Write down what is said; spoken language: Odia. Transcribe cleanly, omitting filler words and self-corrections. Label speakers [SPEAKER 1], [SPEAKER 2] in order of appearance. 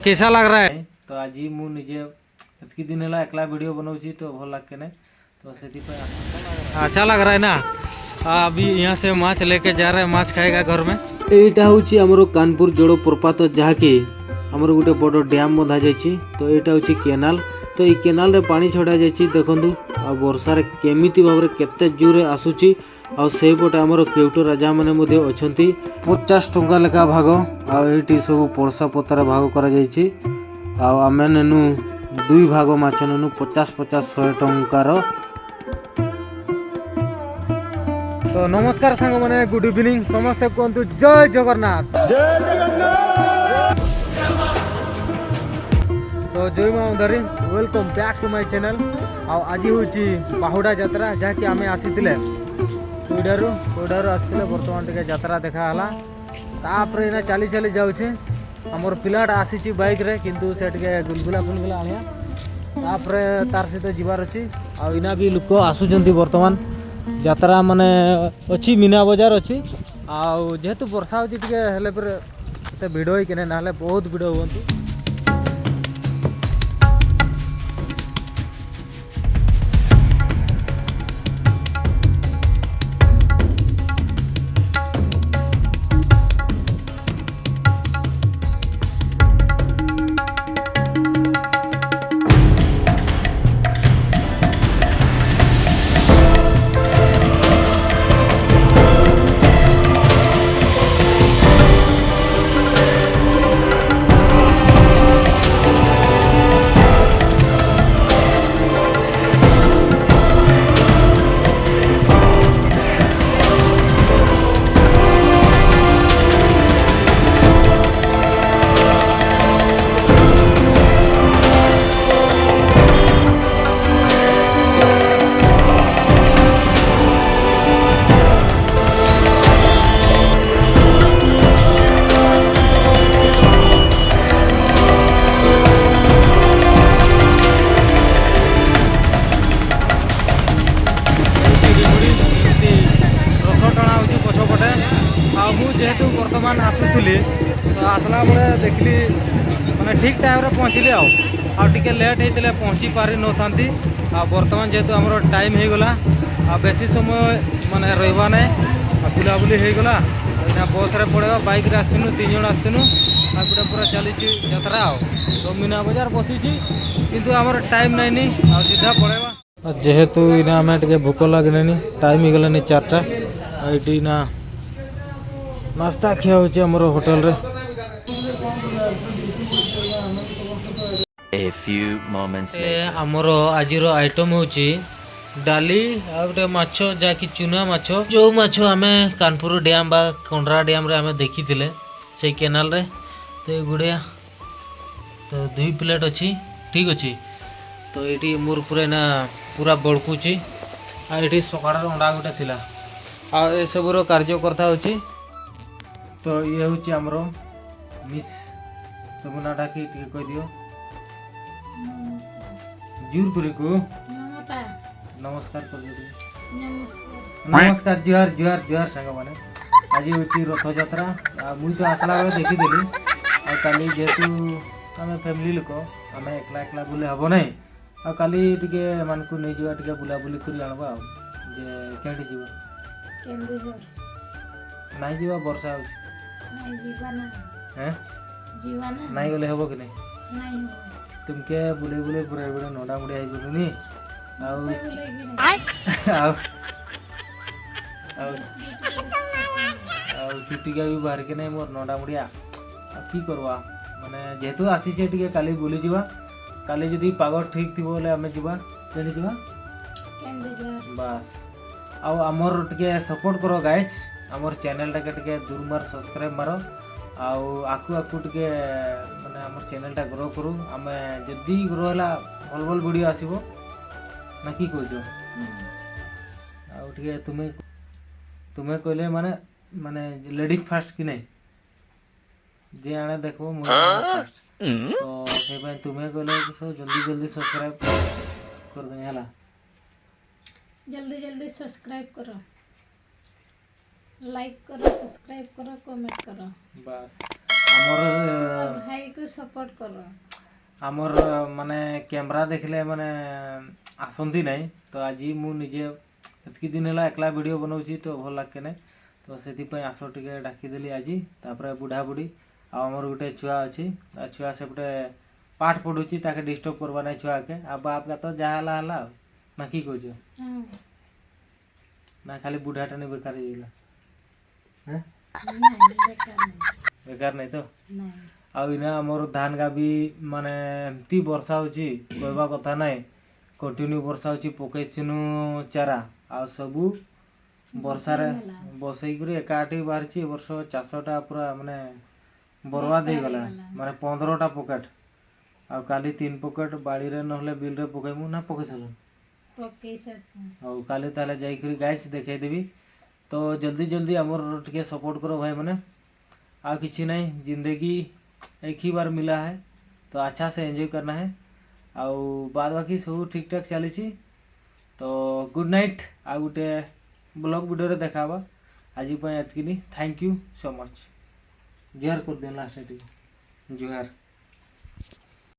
[SPEAKER 1] कैसा लग रहा है? ତ ଆଜି ମୁଁ ନିଜେ ଏତିକି ଦିନ ହେଲା ଏକଲା ଭିଡ଼ିଓ ବନାଉଛି, ତ ଭଲ ଲାଗେ ନାହିଁ, ତ ସେଥିପାଇଁ। अच्छा लग रहा है ना? अभी यहाँ से माछ लेके जा रहे हैं, माछ खाएगा घर में। ଏଇଟା ହେଉଛି ଆମର କାନପୁର ଜଳପ୍ରପାତ, ଯାହାକି ଆମର ଗୋଟେ ବଡ଼ ଡ୍ୟାମ୍ ବନ୍ଧା ଯାଇଛି। ତ ଏଇଟା ହେଉଛି କେନାଲ। ତ ଏଇ କେନାଲରେ ପାଣି ଛଡ଼ା ଯାଇଛି। ଦେଖନ୍ତୁ, ଆଉ ବର୍ଷାରେ କେମିତି ଭାବରେ କେତେ ଜୋରରେ ଆସୁଛି। ଆଉ ସେଇପଟେ ଆମର କେଉଟ ରାଜାମାନେ ମଧ୍ୟ ଅଛନ୍ତି। 50 ଟଙ୍କା ଲେଖା ଭାଗ। ଆଉ ଏଇଠି ସବୁ ପଣସା ପତାରେ ଭାଗ କରାଯାଇଛି। ଆଉ ଆମେ ନେନୁ ଦୁଇ ଭାଗ ମାଛ ନେନୁ, 50 50, 100 ଟଙ୍କାର। ତ ନମସ୍କାର ସାଙ୍ଗମାନେ, ଗୁଡ୍ ଇଭିନିଂ। ସମସ୍ତେ କୁହନ୍ତୁ ଜୟ ଜଗନ୍ନାଥ। ତ ଜୟ ମା ଅନ୍ଧାରୀ। Welcome back to my channel. ଆଉ ଆଜି ହେଉଛି ବାହୁଡ଼ା ଯାତ୍ରା, ଯାହାକି ଆମେ ଆସିଥିଲେ କୋଇଡ଼ାରୁ। କୋଇଡ଼ାରୁ ଆସିଥିଲେ, ବର୍ତ୍ତମାନ ଟିକେ ଯାତ୍ରା ଦେଖା ହେଲା। ତାପରେ ଏଇନା ଚାଲି ଚାଲି ଯାଉଛି। ଆମର ପିଲାଟା ଆସିଛି ବାଇକ୍ରେ, କିନ୍ତୁ ସେ ଟିକେ ଗୁଲଗୁଲା ଫୁଲଗୁଲା ଆଣିବା, ତାପରେ ତାର ସହିତ ଯିବାର ଅଛି। ଆଉ ଏଇନା ବି ଲୋକ ଆସୁଛନ୍ତି। ବର୍ତ୍ତମାନ ଯାତ୍ରା ମାନେ ଅଛି, ମୀନା ବଜାର ଅଛି। ଆଉ ଯେହେତୁ ବର୍ଷା ହେଉଛି ଟିକେ, ହେଲେ ପରେ ଏତେ ଭିଡ଼ ହେଇକି ନାହିଁ, ନହେଲେ ବହୁତ ଭିଡ଼ ହୁଅନ୍ତି। ଏମିତି ରଥ ଟଣା ହେଉଛି ପଛପଟେ। ଆଉ ମୁଁ ଯେହେତୁ ବର୍ତ୍ତମାନ ଆସୁଥିଲି, ତ ଆସିଲା ବେଳେ ଦେଖିଲି, ମାନେ ଠିକ୍ ଟାଇମ୍ରେ ପହଞ୍ଚିଲି। ଆଉ ଆଉ ଟିକେ ଲେଟ୍ ହେଇଥିଲେ ପହଞ୍ଚି ପାରିନଥାନ୍ତି। ଆଉ ବର୍ତ୍ତମାନ ଯେହେତୁ ଆମର ଟାଇମ୍ ହେଇଗଲା, ଆଉ ବେଶୀ ସମୟ ମାନେ ରହିବା ନାହିଁ। ଆଉ ବୁଲାବୁଲି ହେଇଗଲା, ଏଇନା ବସ୍ରେ ପଳେଇବା। ବାଇକ୍ରେ ଆସିଥିଲୁ, ତିନି ଜଣ ଆସିଥିଲୁ। ଆଉ ଗୋଟେ ପୁରା ଚାଲିଛି ଯାତ୍ରା, ଆଉ ତ ମୀନା ବଜାର ବସିଛି, କିନ୍ତୁ ଆମର ଟାଇମ୍ ନାଇଁନି, ଆଉ ସିଧା ପଳେଇବା। ଯେହେତୁ ଏଇନା ଆମେ ଟିକେ ଭୋକ ଲାଗିଲାନି, ଟାଇମ୍ ହେଇଗଲାନି 4ଟା। ଆଉ ଏଇଠି ନା ନାସ୍ତା ଖିଆ ହେଉଛି ଆମର ହୋଟେଲରେ।
[SPEAKER 2] A few moments later.
[SPEAKER 1] ଆମର ଆଜିର ଆଇଟମ୍ ହେଉଛି ଡାଲି ଆଉ ଗୋଟେ ମାଛ, ଯାହାକି ଚୁନା ମାଛ। ଯେଉଁ ମାଛ ଆମେ କାନପୁର ଡ୍ୟାମ୍ ବା କଣ୍ଡରା ଡ୍ୟାମ୍ରେ ଆମେ ଦେଖିଥିଲେ, ସେଇ କେନାଲରେ। ତ ଏଗୁଡ଼ିଆ ତ ଦୁଇ ପ୍ଲେଟ୍ ଅଛି, ଠିକ୍ ଅଛି। ତ ଏଇଠି ମୋର ପୁରା ଏଇନା ପୁରା ବଳକୁଛି। ଆଉ ଏଇଠି ସକାଳର ଅଣ୍ଡା ଗୋଟେ ଥିଲା। ଆଉ ଏସବୁର କାର୍ଯ୍ୟକର୍ତ୍ତା ହେଉଛି, ତ ଇଏ ହେଉଛି ଆମର ମିସ୍। ତୁମ ନାଁଟା କି ଟିକେ କହିଦିଅ ଜୋର କରିକୁ।
[SPEAKER 3] ମମତା।
[SPEAKER 1] ନମସ୍କାର କରିଦିଅ ଟିକେ।
[SPEAKER 3] ନମସ୍କାର।
[SPEAKER 1] ନମସ୍କାର, ଜୁହାର ଜୁହାର ଜୁହାର ସାଙ୍ଗମାନେ। ଆଜି ହେଉଛି ରଥଯାତ୍ରା। ଆଉ ମୁଇଁ ତ ଆସିଲା ବେଳେ ଦେଖିଦେଲି। ଆଉ କାଲି ଯେହେତୁ ଆମେ ଫ୍ୟାମିଲି ଲୋକ, ଆମେ ଏକଲା ଏକଲା ବୁଲେ ହେବ ନାହିଁ। ଆଉ କାଲି ଟିକେ ଏମାନଙ୍କୁ ନେଇଯିବା, ଟିକେ ବୁଲାବୁଲି କରି ଆଣିବା। ଆଉ ଯେ କେଉଁଠି ଯିବା?
[SPEAKER 3] କେନ୍ଦୁଝର।
[SPEAKER 1] ନାଇଁ ଯିବା, ବର୍ଷା ହେଉଛି।
[SPEAKER 3] ନାଇଁ ଯିବା ନା।
[SPEAKER 1] ହେଁ?
[SPEAKER 3] ଯିବା ନା।
[SPEAKER 1] ନାଇଁ ଗଲେ ହେବ କି ନାଇଁ?
[SPEAKER 3] ନାଇଁ ହବ।
[SPEAKER 1] ତୁମକେ ବୁଲେଇ ବୁଲେଇ ପୁରା ଗୋଟେ ନଣ୍ଡା ମୁଣ୍ଡିଆ ହେଇଗଲୁନି। ଆଉ
[SPEAKER 3] ବୁଲେଇକି ନାଇଁ।
[SPEAKER 1] ଆଉ ଆଉ ଆଉ ଚୁଟିକା ବି ବାହାରିକି ନାହିଁ ମୋର ନଣ୍ଡା ମୁଣ୍ଡିଆ। ଆଉ କି କରବା, ମାନେ ଯେହେତୁ ଆସିଛେ, ଟିକେ କାଲି ବୁଲିଯିବା। କାଲି ଯଦି ପାଗ ଠିକ୍ ଥିବ ବୋଲେ ଆମେ ଯିବା। କେଠି ଯିବା?
[SPEAKER 3] କେନ୍ଦୁଝର।
[SPEAKER 1] ବାସ୍। ଆଉ ଆମର ଟିକେ ସପୋର୍ଟ କର ଗାଇଜ୍। ଆମର ଚ୍ୟାନେଲଟାକେ ଟିକେ ଦୂର ମାର, ସବସ୍କ୍ରାଇବ୍ ମାର। ଆଉ ଆକୁ ଆକୁ ଟିକେ ମାନେ ଆମର ଚ୍ୟାନେଲଟା ଗ୍ରୋ କରୁ। ଆମେ ଯଦି ଗ୍ରୋ ହେଲା, ଭଲ ଭଲ ଭିଡ଼ିଓ ଆସିବ ନା, କି କହୁଛ? ଆଉ ଟିକେ ତୁମେ ତୁମେ କହିଲେ ମାନେ ମାନେ ଲେଡ଼ିଜ୍ ଫାର୍ଷ୍ଟ କି ନାଇଁ? ଯେ ଆଣେ ଦେଖିବ, ମୁଁ ଫାର୍ଷ୍ଟ। ତ ସେଇପାଇଁ ତୁମେ କହିଲେ ସବୁ ଜଲ୍ଦି ଜଲ୍ଦି ସବସ୍କ୍ରାଇବ୍ କରିଦେମି, ହେଲା?
[SPEAKER 3] ଜଲ୍ଦି ଜଲ୍ଦି ସବସ୍କ୍ରାଇବ୍ କର, ଲାଇକ୍ କର, ସବସ୍କ୍ରାଇବ୍ କର, କମେଣ୍ଟ କର।
[SPEAKER 1] ବାସ୍। ଆମର
[SPEAKER 3] ଭାଇ କୁ ସପୋର୍ଟ କର।
[SPEAKER 1] ଆମର ମାନେ କ୍ୟାମେରା ଦେଖିଲେ ମାନେ ଆସନ୍ତି ନାହିଁ। ତ ଆଜି ମୁଁ ନିଜେ ଏତିକି ଦିନ ହେଲା ଏକଲା ଭିଡ଼ିଓ ବନଉଛି, ତ ଭଲ ଲାଗେ ନାହିଁ। ତ ସେଥିପାଇଁ ଆସ ଟିକେ ଡାକିଦେଲି ଆଜି। ତାପରେ ବୁଢ଼ା ବୁଢ଼ୀ ଆଉ ଆମର ଗୋଟେ ଛୁଆ ଅଛି। ଆଉ ଛୁଆ ସେପଟେ ପାଠ ପଢ଼ୁଛି, ତାକେ ଡିଷ୍ଟର୍ବ କରବା ନାହିଁ ଛୁଆକେ। ଆଉ ବାପକା ତ ଯାହା ହେଲା ହେଲା ଆଉ ନା କି କହୁଛ?
[SPEAKER 3] ହଁ।
[SPEAKER 1] ନା ଖାଲି ବୁଢ଼ାଟା ନି ବେକାର ହେଇଗଲା ହେଁ?
[SPEAKER 3] ନାଇଁ, ବେକାର ନାଇଁ।
[SPEAKER 1] ବେକାର ନାହିଁ ତ?
[SPEAKER 3] ନାଇଁ।
[SPEAKER 1] ଆଉ ଏଇନା ଆମର ଧାନ ଗା ବି ମାନେ ଏମିତି ବର୍ଷା ହେଉଛି, କହିବା କଥା ନାହିଁ। କଣ୍ଟିନ୍ୟୁ ବର୍ଷା ହେଉଛି। ପକେଇଥିନୁ ଚାରା ଆଉ ସବୁ ବର୍ଷାରେ
[SPEAKER 3] ବସେଇ ନେଲା।
[SPEAKER 1] ବସେଇକରି ଏକାଠି ବାହାରିଛି। ଏ ବର୍ଷ ଚାଷଟା ପୁରା ମାନେ ବର୍ବାଦ
[SPEAKER 3] ବେକାର
[SPEAKER 1] ହେଇଗଲା।
[SPEAKER 3] ହେଇଗଲା।
[SPEAKER 1] ମାନେ 15ଟା ପକେଟ ଆଉ କାଲି ତିନି ପକେଟ ବାଡ଼ିରେ ନହେଲେ ବିଲରେ ପକେଇମୁ ନା ପକେଇ ସାରିଲୁଣି?
[SPEAKER 3] ପକେଇ ସାରିଛୁ।
[SPEAKER 1] ହଉ, କାଲି ତାହେଲେ ଯାଇକରି ଗାଇସ୍ ଦେଖେଇଦେବି। ତ ଜଲ୍ଦି ଜଲ୍ଦି ଆମର ଟିକେ ସପୋର୍ଟ କର ଭାଇମାନେ। ଆଉ କିଛି ନାହିଁ, जिंदगी एक ही बार मिला है तो अच्छा से एंजॉय करना है। ଆଉ ବାଦ ବାକି ସବୁ ଠିକ୍ ଠାକ୍ ଚାଲିଛି। ତ ଗୁଡ୍ ନାଇଟ୍, ଆଉ ଗୋଟେ ବ୍ଲଗ୍ ଭିଡ଼ିଓରେ ଦେଖା ହେବା। ଆଜି ପାଇଁ ଏତିକିନି। Thank you so much. ଜୁହାର କରିଦିଅ ଲାଷ୍ଟ ଟିକେ, ଜୁହାର।